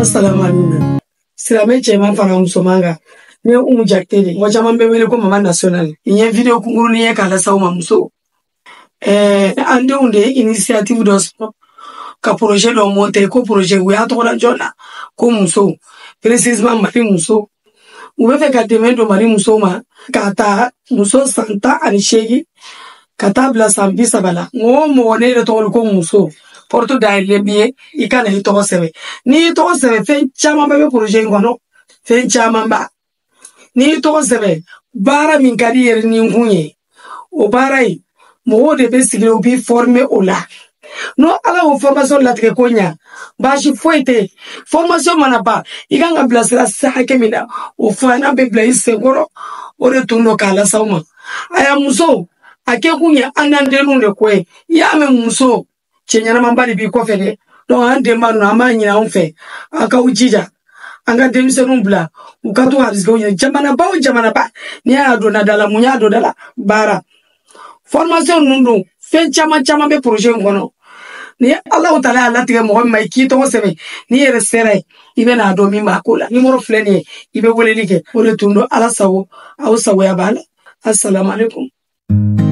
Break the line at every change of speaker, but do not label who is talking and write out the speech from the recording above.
Assalamu alaikum. Silamɛ cɛman fara musoman kan. Ne ye Umu Jakite de ye. Mɔgɔ caman bɛ wele ko Mama National. Nin ye video kunkurunin ye k'a lase aw ma muso. An denw de ye initiative dɔ sɔrɔ ka projet dɔ monter, ko projet u y'a tɔgɔ da jɔn na ko musow, précisément Mali muso. U bɛ fɛ ka dɛmɛ don Mali musow ma k'a ta muso san 18 ka taa bila san 30 la. Mɔgɔ o mɔgɔ ne yɛrɛ tɔgɔ ko muso, porte dayɛlɛlen b'i ye, i ka na i tɔgɔ sɛbɛn. N'i y'i tɔgɔ sɛbɛn, fɛn caman bɛ projet in kɔnɔ, fɛn camanba. N'i y'i tɔgɔ sɛbɛn, baara min ka di i yɛrɛ ni kun ye, o baara in mɔgɔw de bɛ sigi u b'i former o la. N'o Ala y'o formation latigɛ ko ɲa, baasi foyi tɛ yen. Formation mana ban, i kan ka bilasira sira hakɛ min na, o fana bɛ bila i senkɔrɔ. O de tun don k'a lase aw ma. Aya musow, a kɛ kun ye an n'an denninw de ko ye. I y'a mɛn muso, cɛ ɲɛnamaba de b'i kɔfɛ dɛ. Donc an denba ninnu, an b'a ɲini anw fɛ, a k'aw jija an ka denmisɛnninw bila u ka to ka risque ɲini. Jamanaba o jamanaba, n'i y'a don da la, mun y'a don da la? Baara. Formation ninnu don, fɛn caman caman bɛ projet in kɔnɔ. Ni Alahu taala y'a latigɛ mɔgɔ min ma, i k'i tɔgɔ sɛbɛn, n'i yɛrɛ sera yen, i bɛ n'a dɔn min b'a ko la. Numéro filɛ nin ye, i bɛ weleli kɛ. O de tun don. Ala sago aw sagoya b'a la. Assalamu alaikum.